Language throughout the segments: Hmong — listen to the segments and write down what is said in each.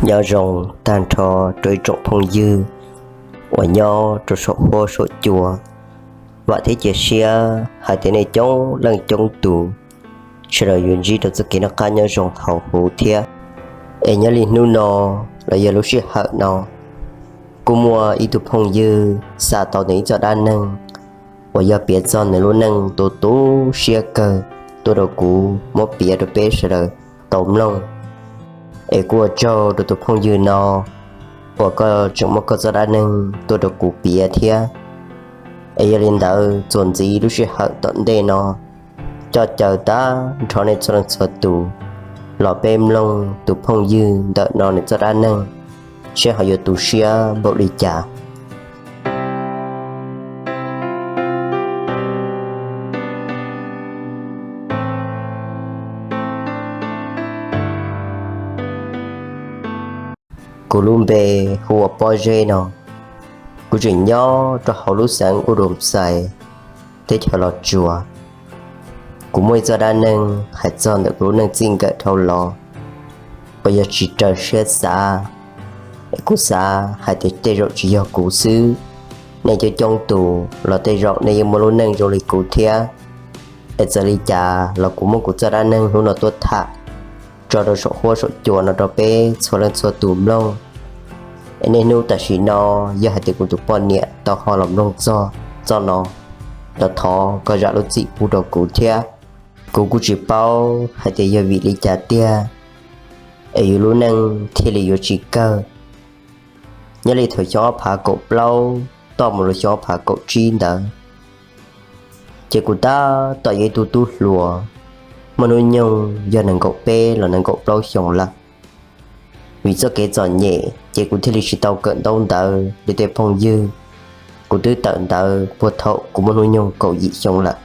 Nyob zoo tag nrho rau ib tsoom phooj ywg uas nyob rau saum huab saum cua. Vam thiab cia siab hais tias nej coob leej coob tus sawv daws yuav ntsib rau txoj kev noj qab nyob zoo hauv huv thiab. Es nyob li hnub no los yog lub sij hawm no, kuj muaj ib tug phooj ywg xa tau nws ib txoj dab neeg uas yog piav txog nws lub neej tu tu siab kawg tuaj rau kuv muab piav rau peb sawv daws tau mloog. Es kuj ua tsaug rau tus phooj ywg no uas koj tseem muab koj txoj dab neeg tuaj rau kuv piav thiab. Es yog li ntawd txuas ntxiv lub sij hawm tom ntej no, coj caw tag nrho nej txhua leej txhua tus los peb mloog tus phooj ywg ntawm no nws txoj dab neeg, seb ho yuav tu siab npaum li cas. Kuv lub npe hu ua Pob Zeb no. Kuv tseem nyob rau hauv lub xeev Udoxais, teb chaws Los Tsuas. Kuv muaj ib txoj dab neeg hais txog ntawm kuv lub neej txij nkawm dhau los uas yog tsis raws siab xav. Es kuv xav hais tias tej zaum tsis yog kuv xwb, nej coob coob tus los tej zaum nej yeej muaj lub neej zoo li kuv thiab. Es txawm li cas los kuv muab kuv txoj dab neeg hnub no tuaj tham tso rau saum huab saum cua no rau peb txhua leej txhua tus mloog. Es niaj hnub tam sim no yog hais tias kuv tus poj niam tau ho los mloog txog txoj no los thov koj zam lub txim pub rau kuv thiab. Kuv kuj tsis paub hais tias yog vim li cas tiag es yus lub neej thiaj li yuav tsis kawg. Nyob li thaum xyoo ob phav kaum plaub toj mus rau xyoo ob phav kaum tsib ntawd, ces kuv tab tom yog ib tug tub hluas muaj hnub nyoog yog nees nkaum peb los nees nkaum plaub xyoos lawm. Vim txoj kev txom nyem ces kuv thiaj li tsis tau kawm ntaub ntawv li tej phooj ywg. Kuv twb tawm ntawv puag thaum kuv muaj hnub nyoog kaum yim xyoo lawm.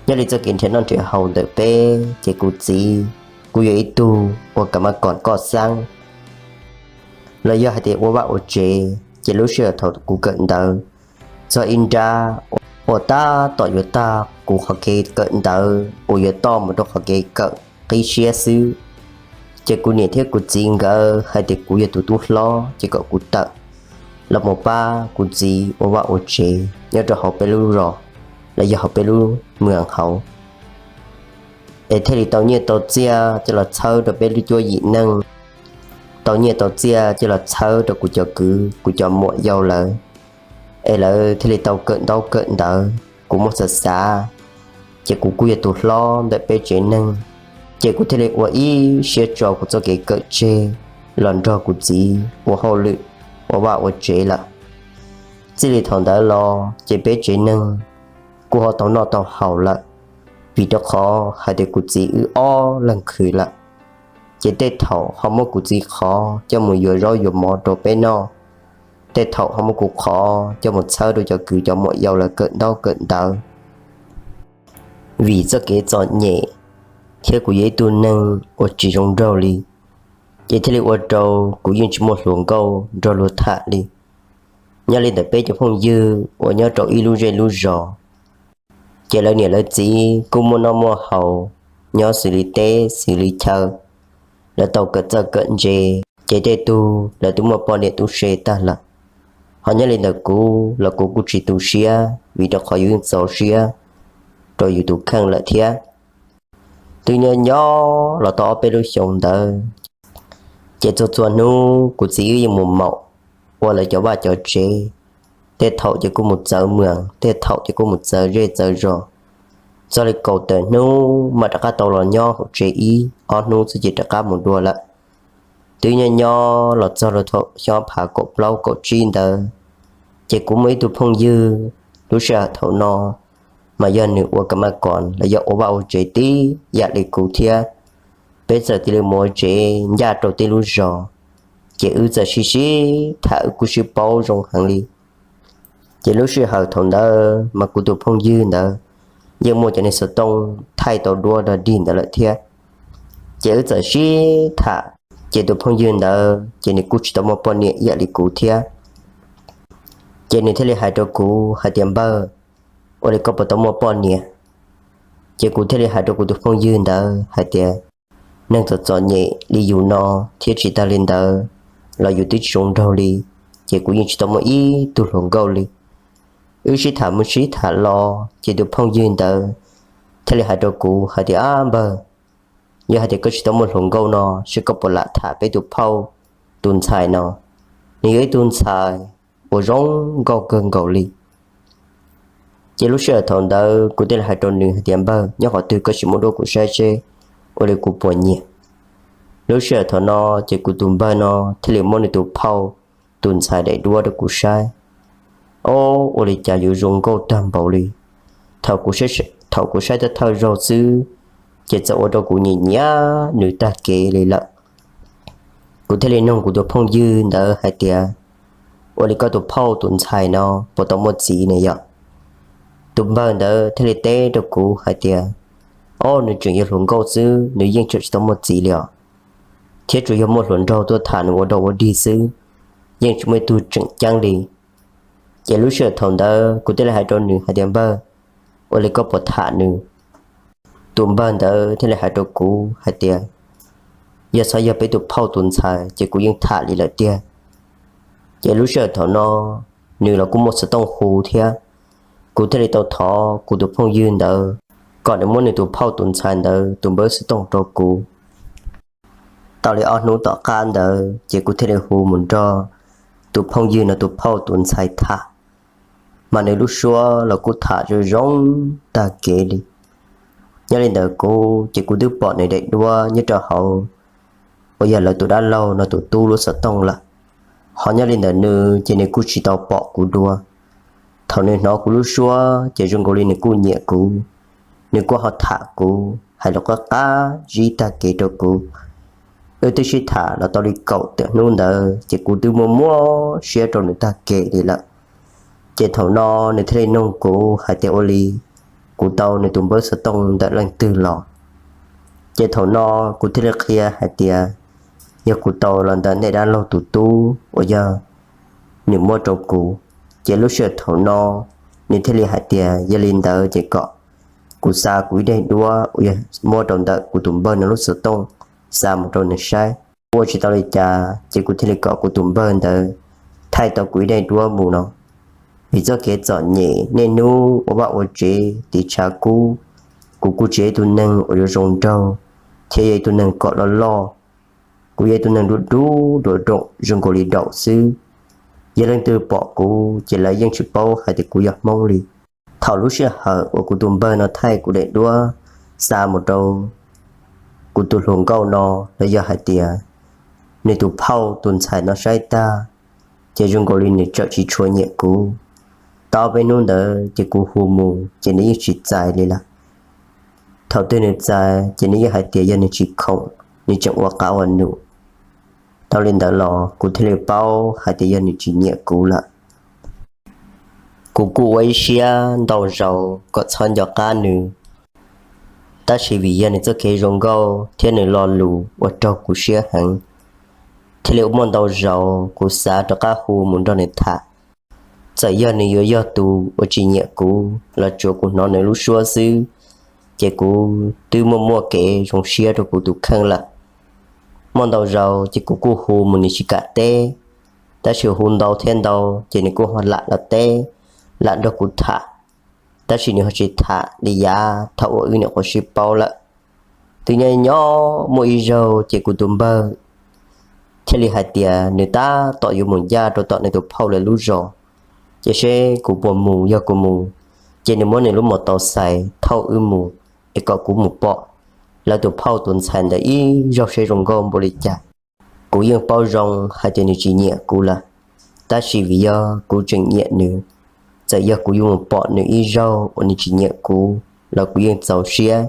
Nyob li txoj kev nrhiav noj nrhiav haus ntawm peb ces kuv txiv kuj yog ib tug ua kam maj kom koj xab los yog hais tias ua vaj ua tsev, ces lub sij hawm thaum kuv kawm ntawv txog ib nrab uas tab tom yuav tag kuv qhov kev kawm ntawv uas yuav toj mus rau qhov kev kawm qib siab xwb, ces kuv niam thiab kuv txiv nkawd hais tias kuv yog tus tub hlob ces kom kuv tawm los mus pab kuv txiv ua vaj ua tsev nyob rau hauv peb lub zos los yog hauv peb lub moos hauv. Es thiaj li tau nyiaj tau txiaj coj los txhawb rau peb lub cuab yim neej, tau nyiaj tau txiaj coj los txhawb rau kuv cov kwv kuv cov muam yau lawv. Es lawv thiaj li tau kawm ntaub kawm ntawv, kuv muaj xav xav, ces kuv kuj yog tus hlob ntawm peb tsev neeg, ces kuv thiaj li ua ib siab tso kuv txoj kev kawm tseg los nrog kuv txiv ua hauj lwm ua vaj ua tsev lawm. Txij li thaum ntawd los ces peb tsev neeg kuj ho tau noj tau haus lawm, vim rau qhov hais tias kuv txiv wb ob leeg khwv lawm. Ces tej thaum ho muab kuv txiv qhov coj mus yuav zaub yuav mov rau peb noj, tej thaum ho muab kuv qhov coj mus txhawb rau cov kwv cov muam yau lawv kawm ntaub kawm ntawv. Vim txoj kev txom nyem thiab kuv yog ib tug neeg uas tsis zoo nraug li, ces thiaj li ua rau kuv yeej tsis muaj hluas nkauj nrog luag tham li. Nyob li ntawm peb cov phooj ywg uas nyob rau ib lub zej lub zos, ces lawv niam lawv txiv kuj muaj noj muaj haus, nyob xws li teb xws li chaw, lawv tau kawm txawj kawm ntse, ces tej tug lawv twb muaj poj niam tub se tag lawm. Ho nyob li ntawm kuv los kuv kuj tsis tu siab vim rau qhov yus yeej txaus siab rau yus tus kheej lawm thiab. Twb nyob nyob los tau ob peb lub xyoo ntawd, ces txhua txhua hnub kuv txiv wb yeej mus maum ua lawv cov vaj cov tsev. Tej thaum ces kuj mus txawv moos, tej thaum ces kuj mus txawv zej txawv zos. Txog li kaum tawm hnub mam rov qab tau los nyob hauv tsev ib ob hnub xwb ces rov qab mus dua lawm. Twb nyob nyob los txog rau thaum xyoo ob phav kaum plaub kaum tsib ntawd, ces kuv muaj ib tug phooj ywg, lub sij hawm thaum no mas yog nws ua kam maj kom los yog ua vaj ua tsev tib yam li kuv thiab. Peb txawm cia li mus ua tsev ncaj rau tej lub zos, ces wb txawm sib sib tham wb kuj sib paub zoo heev li. Ces lub sij hawm thaum ntawd mas kuv tus phooj ywg ntawd yeej muaj cov niag xov tooj thaij tau duab dog dig ntawd lawm thiab. Ces wb txawm sib tham, ces tus phooj ywg ntawd ces nws kuj tsis tau muaj poj niam ib yam li kuv thiab. Ces nws thiaj li hais rau kuv hais tias, Npawg, ua li koj puas tau muaj poj niam? Ces kuv thiaj li hais rau kuv tus phooj ywg ntawd hais tias, neeg txom txom nyem li yus no, thiab tsis tas li ntawd los yus twb tsis zoo nraug li, ces kuv yeej tsis tau muaj ib tug hluas nkauj li. Wb sib tham mus sib tham los ces tus phooj ywg ntawd thiaj li hais rau kuv hais tias, Ab npawg, yog hais tias koj tsis tau muaj hluas nkauj no, seb koj puas lam tham peb tus phauj tus ntxhais no. Nws yog ib tug ntxhais uas zoo nkauj kawg nkaus li. Ces lub sij hawm thaum ntawd kuv thiaj li hais rau nws hais tias, Npawg, nyob qhov twg koj sim muab rau kuv saib seb ua li kuv puas nyiam. Lub sij hawm thaum no ces kuv tus npawg no thiaj li muab nws tus phauj tus ntxhais daim duab rau kuv saib. Ob, ua li cas yuav zoo nkauj tag npaum li. Thaum kuv saib thawj thawj zaug xwb, ces txawm ua rau kuv nyiam nyiam nws tag kev li lawm. Kuv thiaj li nug kuv tus phooj ywg ntawd hais tias, Ua li koj tus phauj tus ntxhais no puas tau muaj txiv ne yom? Tus npawg ntawd thiaj li teb rau kuv hais tias, Ob, nws tseem yog hluas nkauj xwb, nws yeej tseem tsis tau muaj txiv li os. Thiab tsuas yog muaj hluas nraug tuaj tham nws ua dog ua dig xwb, yeej tsis muaj ib tug tseem ceeb li. Ces lub sij hawm thaum ntawd kuv thiaj li hais rau nws hais tias, Npawg, ua li koj puas tham nws? Tus npawg ntawd thiaj li hais rau kuv hais tias, Yog txhob yog peb tus phauj tus ntxhais ces kuv yeej tham li lawm tiag. Ces lub sij hawm thaum no nws los kuj muaj xov tooj hu thiab. Kuv thiaj li tau thov kuv tus phooj ywg ntawd kom nws muab nws tus phauj tus ntxhais ntawd tus npawb xov tooj rau kuv. Tau li ob hnub tom qab ntawd ces kuv thiaj li hu mus nrog tus phooj ywg no tus phauj tus ntxhais tham, mas nws lub suab los kuj tham zoo zoo tag kev li. Nyob li ntawd kuv ces kuv twb pom nws daim duab nyob rau hauv uas yog lawv tus dab laug no tus tub lub xov tooj lawm. Ho nyob li ntawd nws ces nws kuj tsis tau pom kuv dua. Thaum nws hnov kuv lub suab ces zoo nkaus li nws kuj nyiam kuv, nws kuj ho tham kuv hais lus qab qab zib tag kev rau kuv. Wb twb sib tham los tau li kaum tawm hnub ntawd ces kuv twb muaj muaj siab rau nws tag kev li lawm. Ces thaum no nws thiaj li nug kuv hais tias ua li kuv tau nws tus npawb xov tooj ntawm leej twg los. Ces thaum no kuv thiaj li qhia hais tias yog kuv tau los ntawm nej dab laug tus tub uas yog nws muab rau kuv. Ces lub sij hawm thaum no nws thiaj li hais tias yog li ntawd ces kom kuv xa kuv ib daim duab uas yog muab rau ntawm kuv tus npawg no lub xov tooj xa mus rau nws saib. Ua tsis tau li cas ces kuv thiaj li kom kuv tus npawg ntawd thaij tau kuv ib daim duab mus no. Vim txoj kev txom nyem niaj hnub ua vaj ua tsev tiv tshav kub, kuv kuj tsis yog ib tug neeg uas yuav zoo nraug thiab yog ib tug neeg kom loj loj. Kuv yog ib tug neeg dub dub duam room zoo nkaus li daum xwb. Yog leej twg pom kuv ces lawv yeej tsis paub hais tias kuv yog Hmoob li. Thaum lub sij hawm uas kuv tus npawg no thaij kuv daim duab xa mus rau kuv tus hluas nkauj no los yog hais tias nws tus phauj tus ntxhais no saib tag, ces zoo nkaus li nws tseem tsis tshua nyiam kuv. Tau peb hnub ntawd ces kuv hu mus ces nws yeej tsis txais li lawm. Thaum twg nws txais ces nws yeej hais tias yog nws tsis khoom, nws tseem ua qav ua num. Tau li ntawd los kuv thiaj li paub hais tias yog nws tsis nyiam kuv lawm. Kuv kuj ua ib siab ntau zaus kom txhob nco qab nws, tab sis vim yog nws txoj kev zoo nkauj thiab nws lo lus ua raug kuv siab heev, thiaj li muaj ntau zaus kuv xav rov qab hu mus nrog nws tham. Txawm yog nws yuav yog tus uas tsis nyiam kuv los tsuas kuv hnov nws lub suab xwb, ces kuv twb muaj muaj kev zoo siab rau kuv tus kheej lawm. Muaj ntau zaus ces kuv kuj hu mus nws tsis kam teb, tab sis hu ntau thiab ntau ces nws kuj ho lam los teb, lam nrog kuv tham, tab sis nws ho tsis tham li yav thaum uas wb nyuam qhuav sib paub lawm. Twb nyob nyob muaj ib zaug ces kuv tus npawg thiaj li hais tias nws tab tom yuav mus ncaj rau tom nws tus phauj lawv lub zos, ces seb kuv puas mus. Yog kuv mus ces nws muab nws lub mos tau xais thauj wb mus, es kom kuv mus pom lawv tus phauj tus ntxhais ntawd ib zaug seb zoo nkauj npaum li cas. Kuv yeej paub zoo hais tias nws tsis nyiam kuv lawm, tab sis vim yog kuv tseem nyiam nws, txawm yog kuv yuav mus pom nws ib zaug uas nws tsis nyiam kuv los kuv yeej txaus siab.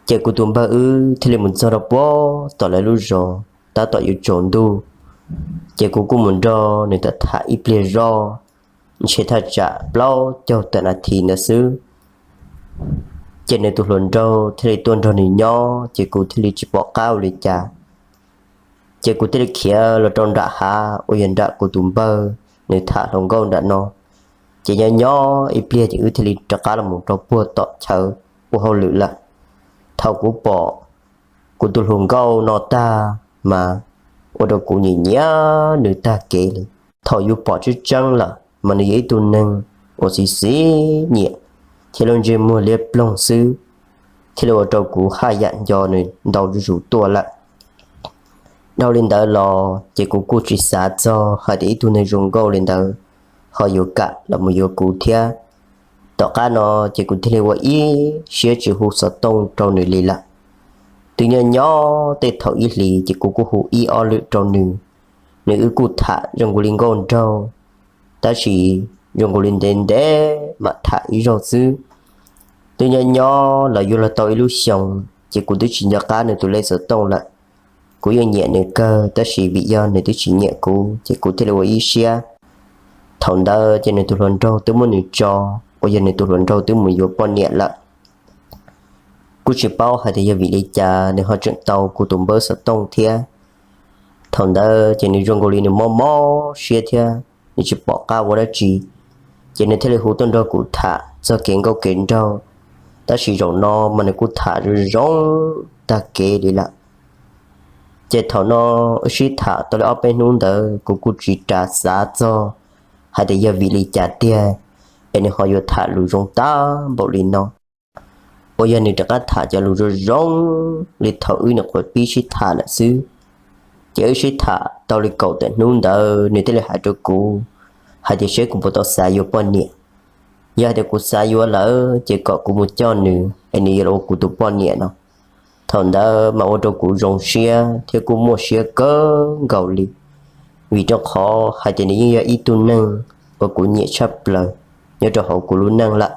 Ces kuv tus npawg wb thiaj li mus txog rau puag tom lawv lub zos, tab tom yuav tsaus ntuj, ces kuv kuj mus nrog nws tham tham ib pliag zoj, ntshe thaj tsam plaub caug tawm nas this ntawd xwb. Ces nws tus hluas nraug thiaj li tuaj nrog nws nyob, ces kuv thiaj li tsis pom qab ua li cas. Ces kuv thiaj li khiav los rau nram hav uas yog nram kuv tus npawg nws tham hluas nkauj nram no. Ces nyob nyob ib pliag ces wb thiaj li rov qab los mus rau puag tom chaw ua hauj lwm lawm. Thaum kuv pom kuv tus hluas nkauj no tag mas ua rau kuv nyiam nyiam nws tag kev li. Thaum yus pom tseeb tseeb lawm mas nws yog ib tug neeg uas xiv xiv nyiam thiab lub ntsej muag liab ploog xwb, thiaj li ua rau kuv haj yam nco nws ntau zuj zus tuaj lawm. Dhau li ntawd los ces kuv kuj tsis xav txog hais tias ib tug neeg zoo nkauj li ntawd ho yuav kam los mus yuav kuv thiab. Tom qab no ces kuv thiaj li ua ib siab tsis hu xov tooj rau nws li lawm. Twb nyob nyob tej thaum ib hlis ces kuv kuj hu ib ob lwm rau nws. Nws wb kuj tham zoo nkaus li nkauj nraug, tab sis zoo nkaus li ntev ntev mam tham ib zaug xwb. Twb nyob nyob los yuav luag tau ib lub xyoos ces kuv twb tsis nco qab nws tus lej xov tooj lawm. Kuv yeej nyiam nws kawg tab sis vim yog nws twb tsis nyiam kuv ces kuv thiaj li ua ib siab. Thaum ntawd ces nws tus hluas nraug twb muab nws tso, uas yog nws tus hluas nraug twb mus yuav poj niam lawm. Kuj tsis paub hais tias yog vim li cas nws ho tseem tau kuv tus npawb xov tooj thiab. Thaum ntawd ces nws zoo nkaus li nws mob mob siab thiab nws tsis pom qab ua dab tsi, ces nws thiaj li hu tuaj nrog kuv tham txog kev nkauj kev nraug. Tab sis zaum no mas nws kuj tham zoo zoo tag kev li lawm. Ces thaum no wb sib tham tau li ob peb hnub ntawd kuv kuj tsis ras xav txog hais tias yog vim li cas tiag es nws ho yuav tham lus zoo tag npaum li no. Uas yog nws rov qab tham cov lus zoo zoo li thaum wb nyuam qhuav pib sib tham lawm xwb. Ces wb sib tham tau li kaum tawm hnub ntawd nws thiaj li hais rau kuv hais tias seb kuv puas tau xav yuav poj niam. Yog hais tias kuv xav yuav lawm ces kom kuv mus coj nws es nws yuav los ua kuv tus poj niam no. Thaum ntawd mas ua rau kuv zoo siab thiab kuj muaj siab kawg nkaus li, vim rau qhov hais tias nws yeej yog ib tug neeg uas kuv nyiam tshaj plaws nyob rau hauv kuv lub neej lawm.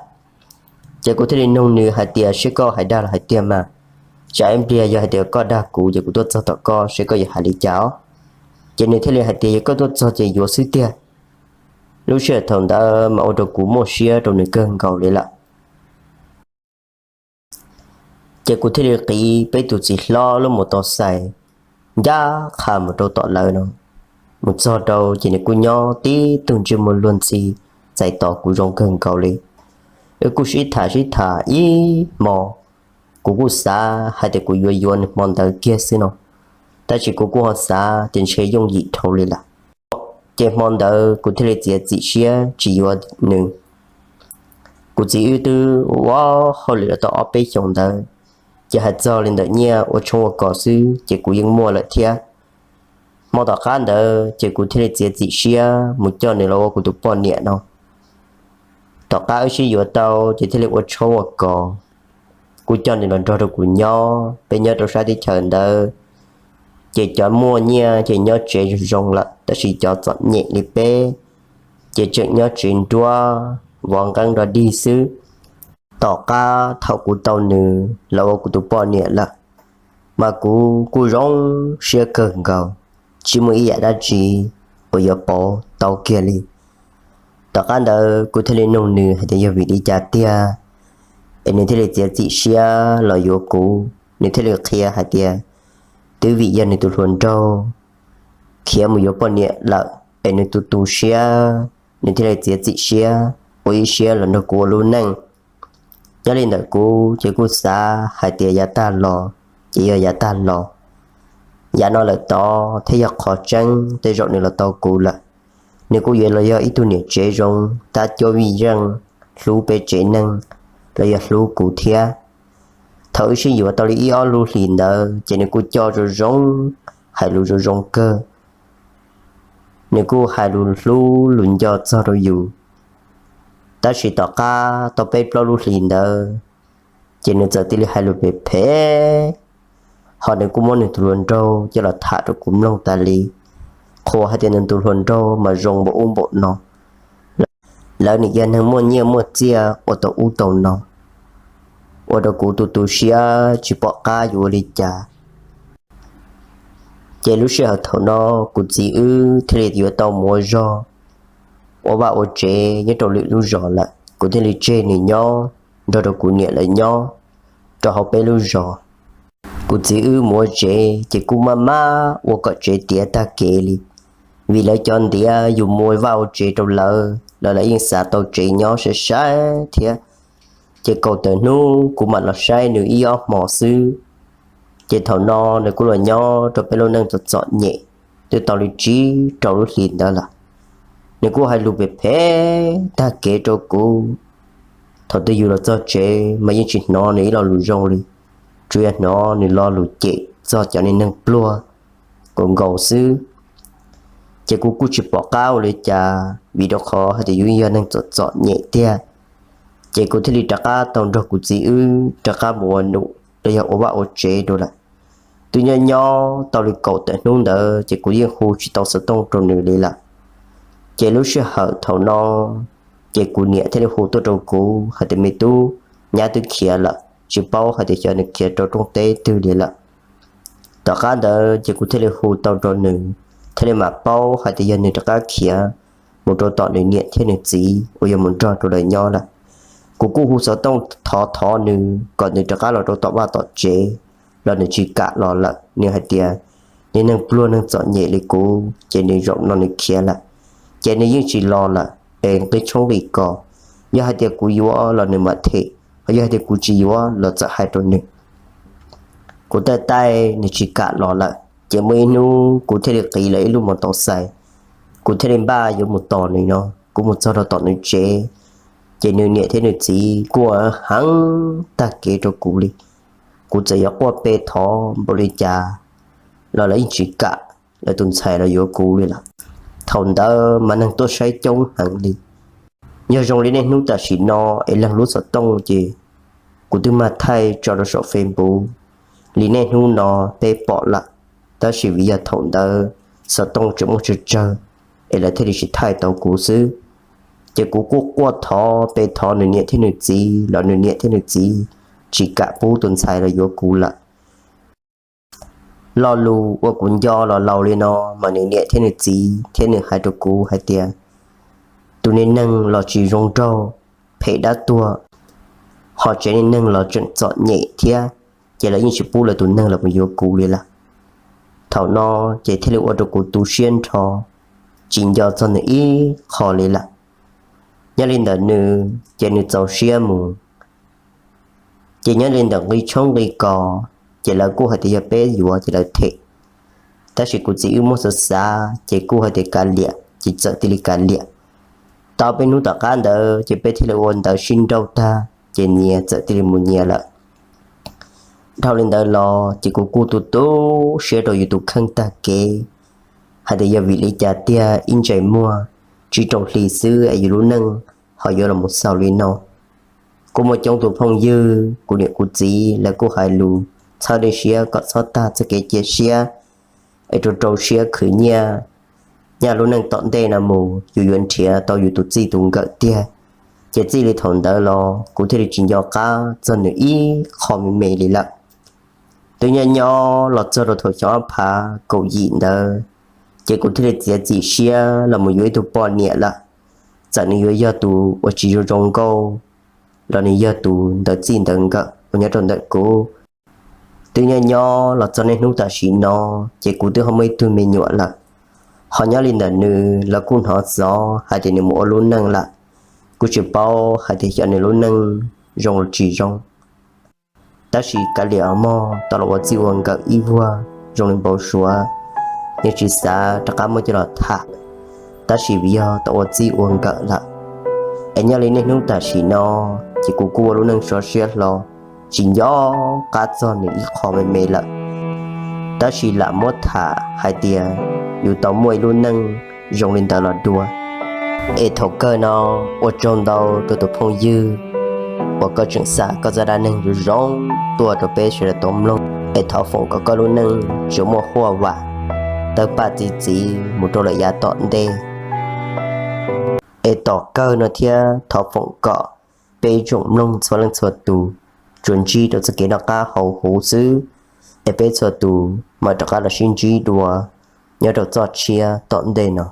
Ces kuv thiaj li nug nws hais tias seb koj hais dag los hais tiag mas, tsam ib pliag yog hais tias koj dag kuv ces kuv tuaj txog tom koj seb koj yuav hais li cas os. Ces nws thiaj li hais tias yog koj tuaj txog ces yuav xwb tiag. Lub sij hawm thaum ntawd mas ua rau kuv muaj siab rau nws kawg nkaus li lawm. Ces kuv thiaj li qiv peb tus txiv hlob lub mus tau xais ncaj qha mus rau tom lawv no. Mus txog rau ces nws kuj nyob tib tug ntsej muag luag ntxhi txais tos kuv zoo kawg nkaus li. Wb kuj sib tham sib tham ib hmo, kuv kuj xav hais tias kuv yuav yuav nws hmo ntawd kiag xwb no, tab sis kuv kuj ho xav tias ntshe yooj yim dhau li lawm. Ces hmo ntawd kuv thiaj li txiav txim siab tsis yuav nws. Kuv txiv wb twb ua hauj lwm los tau ob peb xyoos ntawd, ces hais txog li ntawm nyiaj ua tshoob ua kos xwb ces kuv yeej muaj lawm thiab. Hmo tom qab ntawd ces kuv thiaj li txiav txim siab mus coj nws los ua kuv tus poj niam no. Tom qab wb sib yuav tau ces thiaj li ua tshoob ua kos, kuv coj nws los nrog rau kuv nyob, peb nyob rau sab teb chaws ntawd ces cov muaj nyiaj ces nyob tsev zoo zoo lawm, tab sis cov txom nyem li peb ces tseem nyob tsev nruab vov nqeeb nrog dig xwb. Tom qab thaum kuv tau nws los ua kuv tus poj niam lawm, mas kuv kuj zoo siab kawg nkaus, tsis muaj ib yam dab tsi uas yuav pauv tau kiag li. Tom qab ntawd kuv thiaj li nug nws hais tias yog vim li cas tiag es nws thiaj li txiav txim siab los yuav kuv. Nws thiaj li qhia hais tias twb vim yog nws tus hluas nraug khiav mus yuav poj niam lawm es nws tu tu siab, nws thiaj li txiav txim siab ua ib siab los nrog kuv ua lub neej. Nyob li ntawm kuv ces kuj xav hais tias yav tag los ces yog yav tag los, yav no lawm tod thiab yog qhov tseeb tej zaum nws los tau kuv lawm, nws kuj yuav los yog ib tug niam tsev zoo, tab cuab vij zeej, hlub peb tsev neeg los yog hlub kuv thiab. Thaum wb sib yuav tau li ib ob lub hlis ntawd ces nws kuj coj zoo zoo, hais lus zoo zoo kawg. Nws kuj hais lus hlub lus nco txog rau yus, tab sis tom qab tau peb plaub lub hlis ntawd ces nws txawm cia li hais lus phem phem, ho nws kuj muab nws tus hluas nraug coj los tham rau kuv mloog tas li, qhuas hais tias nws tus hluas nraug mas zoo npaum ub npaum no, lawv nim yog neeg muaj nyiaj muaj txiaj ua tau ub tau no, ua rau kuv tu tu siab tsis pom qab yuav ua li cas. Ces lub sij hawm thaum no kuv txiv wb thiaj li yuav tau mus ua zog, ua vaj ua tsev nyob rau lwm lub zos lawm, kuv thiaj li tseg nws nyob nrog rau kuv niam lawv nyob rau hauv peb lub zos. Kuv txiv wb mus ua tsev ces kuj maj maj ua kom tsev tiav tag kev li, vim lawv cov ntiav yus mus ua vaj ua tsev rau lawv los lawv yeej xav tau tsev nyob sai sai thiab. Ces kaum tawm hnub kuv mam los saib nws ib ob hmos xwb. Ces thaum no nws kuj los nyob rau peb lub neej txom txom nyem twb tau li tsib rau lub hlis ntawd lawm. Nws kuj hais lus phem phem tag kev rau kuv. Thaum twg yus los txog tsev mas yeej tsis hnov nws ib lo lus zoo li, tsuas yog hnov nws lo lus cem txog cov neeg pluag nkaus nkaus xwb. Ces kuv kuj tsis pom qab ua li cas vim rau qhov hais tias yus yog neeg txom txom nyem tiag. Ces kuv thiaj li rov qab tau nrog kuv txiv wb rov qab mus ua num los yog ua vaj ua tsev dua lawm. Twb nyob nyob tau li kaum tawm hnub ntawd ces kuv yeej hu tsis tau xov tooj rau nws li lawm. Ces lub sij hawm thaum no ces kuv niam thiaj li hu tuaj rau kuv hais tias me tub, nyab twb khiav lawm, tsis paub hais tias xyov nws khiav rau rooj teb twg li lawm. Tom qab ntawd ces kuv thiaj li hu tau rau nws, thiaj li mam paub hais tias yog nws rov qab khiav mus rau tom nws niam thiab nws txiv uas yog mus nrog rau lawv nyob lawm. Kuv kuj hu xov tooj thov thov nws kom nws rov qab los rau tom vaj tom tsev los nws tsis kam los lawm. Nws hais tias niag neeg pluag neeg txom nyem li kuv ces nws zaum no nws khiav lawm ces nws yeej tsis los lawm es nqi tshoob nqi kos. Yog hais tias kuv yuav los nws mam them, ho yog hais tias kuv tsis yuav los txawm hais rau nws. Kuv taij taij nws tsis kam los lawm ces muaj ib hnub kuv thiaj li qiv lawv ib lub mos tau xais, kuv thiaj li npaj yuav mus tos nws no. Kuv mus txog rau tom nws tsev ces nws niam thiab nws txiv kuj ua heev tag kev rau kuv li. Kuv txawm yuav quaj pe thov npaum li cas los lawv yeej tsis kam lawv tus ntxhais los yuav kuv li lawm. Thaum ntawd mas neeg tuaj saib coob heev li. Yog zoo li niaj hnub tam sim no es leej lub xov tooj ces kuv twb mag thaij tso rau saum Facebook li niaj hnub no peb pom lawm, tab sis vim yog thaum ntawd xov tooj tseem muaj tsawg tsawg es lawv thiaj li tsis thaij tau kuv xwb. Ces kuv kuj quaj thov pe thov nws niam thiab nws txiv los nws niam thiab nws txiv tsis kam pub tus ntxhais los yuav kuv lawm. Lo lus uas kuv nco los laus li no mas nws niam thiab nws txiv thiab nws hais rau kuv hais tias tus niag neeg los tsis zoo nraug, phem dab tuag, ho tsev niag neeg los tseem txom nyem thiab, ces lawv yeej tsis pub lawv tus neeg los mus yuav kuv li lawm. Thaum no ces thiaj li ua rau kuv tu siab nrho, tsis nco txog nws ib qho li lawm. Nyob li ntawm nws ces nws txaus siab mus. Ces nyob li ntawm nqi tshoob nqi kos ces lawv kuj hais tias yog peb yuav ces lawv them, tab sis kuv txiv wb muab xav xav ces kuj hais tias kav liam ces txawm thiaj li kav liam. Tau peb hnub tom qab ntawd ces peb thiaj li ua ntawv sib nrauj tag ces nyias txawm thiaj li mus nyias lawm. Dhau li ntawd los ces kuv kuj tu tu siab rau yus tus kheej tag kev hais tias yog vim li cas tiag ib ntsais muag tsib rau hli xwb es yus lub neej ho yuav los mus xaus li no. Kuj muaj coob tus phooj ywg, kuv niam kuv txiv lawv kuj hais lus txhawb dej siab kom txhob tag txoj kev cia siab es rau rau siab khwv nyiaj, nyob lub neej tom ntej no mus yus yuav nrhiav tau yus tus txij tus nkawm tiag. Ces txij li thaum ntawd los kuv thiaj li tsis nco qab txog nws ib qho me me li lawm. Twb nyob nyob los txog rau thaum xyoo ob phav kaum yim ntawd, ces kuv thiaj li txiav txim siab los mus yuav ib tug poj niam lawm. Txawm nws yuav yog tus uas tsis zoo zoo nkauj los nws yog tus ntawm txij ntawm nkawm uas nyob rau ntawm kuv. Twb nyob nyob los txog niaj hnub tam sim no ces kuv twb ho muaj ib tug me nyuam lawm. Ho nyob li ntawm nws los kuj hnov xov hais tias nws mus ua lub neej lawm. Kuj tsis paub hais tias xyov nws lub neej zoo los tsis zoo. Tab sis kav liam os mog, tau los ua txij ua nkawm ib vuag zoo li npau suav, yeej tsis xav rov qab muab coj los tham. Tab sis vim yog tau ua txij ua nkawm lawm, es nyob li niaj hnub tam sim no ces kuv kuj ua lub neej sov siab hlo, tsis nco qab txog nws ib qho me me lawm. Tab sis lam muab tham hais tias yus tau muaj ib lub neej zoo li ntawd los dua. Es thaum kawg no ua tsaug ntau rau tus phooj ywg uas koj tseem xa koj zaj dab neeg zoo zoo tuaj rau peb sawv daws tau mloog. Es thov foom kom koj lub neej tsuas muaj huaj vam, tawg paj txi txiv mus rau lawm yav tom ntej. Es tom kawg no thiab thov foom kom peb ib tsoom mloog txhua leej txhua tus tsuas ntsib rau txoj kev noj qab haus huv xwb, es peb txhua tus mam rov qab los sib ntsib dua nyob rau txoj tshiab tom ntej no.